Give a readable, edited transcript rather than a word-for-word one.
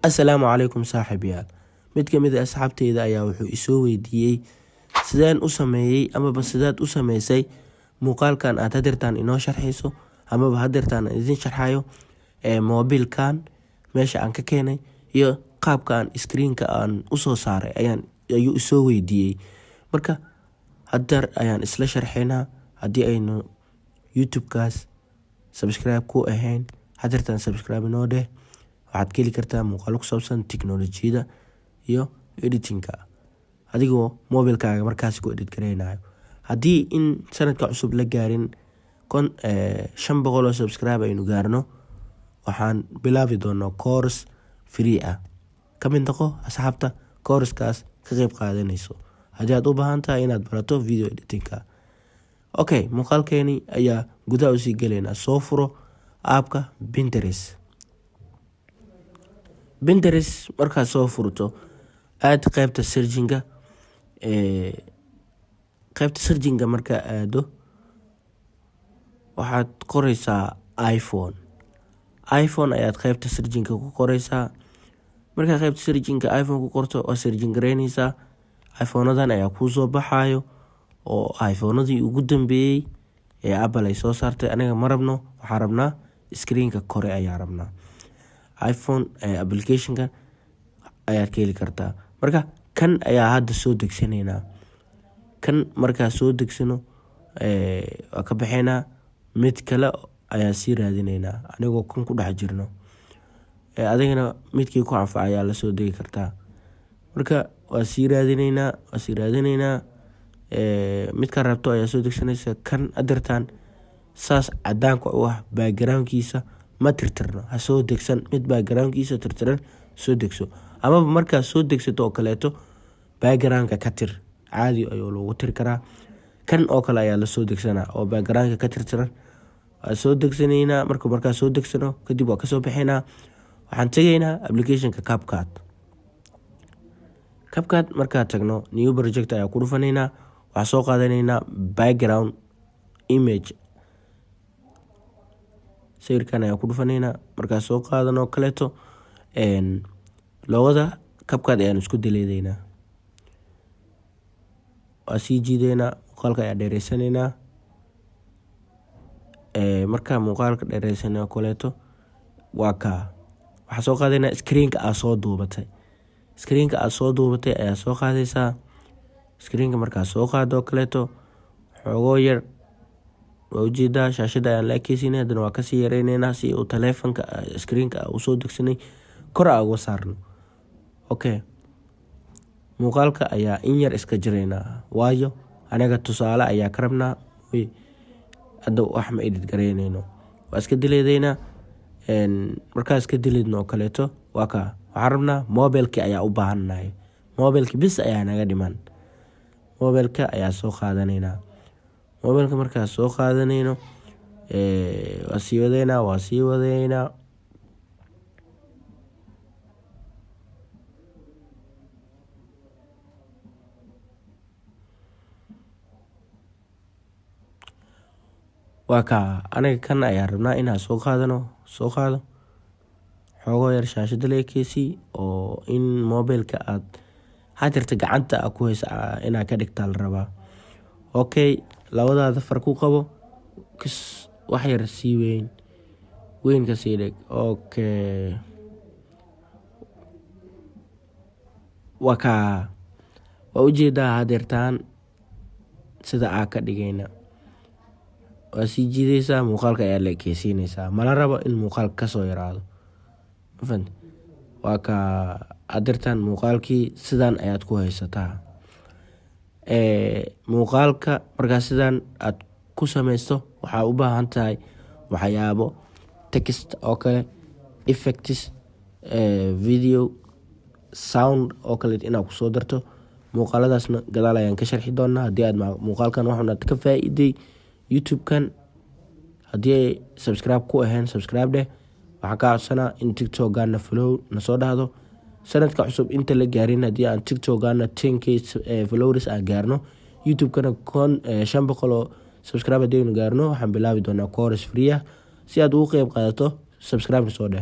Assalaamu calaykum saaxiibayaal. Mid ka mid ah asxaabteyda ayaa wuxuu isoo weydiiyey sideen u sameeyey amaba sidaad u sameysay muuqaalkan aad hadeertaan inoo sharxayso amaba hadeertaan aan idin sharxayo ee moobilkan meesha aan ka keenay iyo qaabka aan screenka aan usoo saaray ayuu isoo weydiiyey. Marka hadeer ayaan isla sharxaynaa. Haddii aynu YouTube-kaas subscribe ku ahayn, hadeertaan subscribe inoo dheh. Waxaad ka heli kartaa muuqaalo ku saabsan tiknoolajiyada iyo editing-ka adigoo mobilkaaga markaasi ku edit gareynayo. Haddii in sanadka cusub la gaarin 500 oo subscribe aynu gaarno, waxaan bilaabi doonaa course free ah. Ka mid noqo asxaabta course-kaas ka qeyb qaadanayso haddii aad u baahan tahay inaad barato video editing-ka. Okay, muuqaalkeeni ayaa gudaha usii gelaynaa. Soo furo app-ka Pinterest. Pinterest markaad soo furto, aad qeybta searching-ga. Qeybta searching-ga markaa aado, waxaad qoreysaa iPhone. iPhone ayaad qeybta searching-ga ku qoreysaa. Markaa qeybta searching-ga iPhone ku qorto, waa searching gareyneysaa. iPhone-adan ayaa kuusoo baxayo oo iPhone-adii ugu dambeeyey ee Apple ay soo saartay. Aniga ma rabno, waxaan rabnaa screenka kore ayaa rabnaa. iPhone application-ka ayaad ka heli kartaa. Marka kan ayaa hadda soo degsanaynaa. Kan markaa soo degsano, waa ka baxaynaa, mid kale ayaa sii raadineynaa anigoo kan ku dhex jirno. Adigana midkii ku anfaca ayaa lasoo degi kartaa. Marka waa sii raadineynaa, waa sii raadineynaa. Midkaa rabto ayaa soo degsanaysa. Kan hadeertaan saas cadaanka u ah, background-kiisa ma tirtirno. Ha soo degsan mid background-kiisa tirtiran, soo degso. Amaba markaad soo degsato oo kaleeto, background-ka ka tir, caadi ayuu lagu tiri karaa. Kan oo kale ayaa lasoo degsanaa oo background-ka ka tirtiran. Waa soo degsanaynaa. Markaa soo degsano kadib, waa kasoo bixinaa. Waxaan tegaynaa applicationka CapCut. CapCut markaa tagno, new project ayaa ku dhufanaynaa. Waxaa soo qaadanaynaa background image, sawirkan ayaa ku dhufanaynaa. Markaa soo qaadanoo kaleeto, logo-da CapCut ayaan isku daleedeynaa, waa sii jiideynaa, muuqaalka ayaa dheereysanaynaa. Markaa muuqaalka dheereysanay oo kaleeto, waa kaa. Waxaa soo qaadaynaa screenka aad soo duubatay. Screenka aad soo duubatay ayaa soo qaadaysaa. Screenka markaa soo qaado oo kaleeto, xoogoo yar waa ujeedaa, shaashada ayaan la ekeysinay. Haddana waa kasii yareyneynaa si uu taleefanka screenka usoo degsanay kor aa uga saarno. Okay, muuqaalka ayaa in yar iska jireynaa, waayo anaga tusaale ayaa ka rabnaa. Hadda wax ma edit gareyneyno, waa iska dileedeynaa. Markaa iska dileedno oo kaleeto, waa kaa. Waxaan rabnaa mobilki ayaa u baahannahay, mobilki bis ayaa naga dhiman. Mobilka ayaa soo qaadanaynaa. Mobilka markaa soo qaadanayno, waa sii wadeynaa, waa sii wadeynaa. Waa kaa. Aniga kan ayaa rabnaa inaan soo qaadano. Soo qaado, xoogoo yar shaashada la ekeysii oo in mobilka aad hadirta gacanta a ku haysa inaad ka dhigtaa la rabaa. Okay, labadaada far ku qabo, kis wax yar sii weyn weyn ka sii dhig. Okay, waa kaa, waa ujeedaa hadeertaan sida aa ka dhigayna. Waa sii jiideysaa, muuqaalka ayaa la ekeysiineysaa. Mala rabo in muuqaalka kasoo yaraado. Mafahante? Waa kaa, hadeertaan muuqaalkii sidan ayaad ku haysataa. Muuqaalka markaa sidan aad ku sameysto, waxaa u baahan tahay waxyaabo text oo kale, effects, video, sound oo kale inaad kusoo darto. Muuqaaladaasna gadaal ayaan ka sharxi doonaa. Haddii aad muuqaalkan waxun aad ka faa-iiday, YouTube-kan haddii ay subscribe ku ahayn, subscribe dheh. Waxaan kaa codsanaa in TikTok-gana follow nasoo dhahdo. Sanadka cusub inta la gaarin, haddii aan TikTok-gana 10K followers aan gaarno, YouTube-kana 500 oo subscribe haddii aynu gaarno, waxaan bilaabi doonaa course free ah. Si aad ugu qeyb qaadato, subscribe nasoo dheh.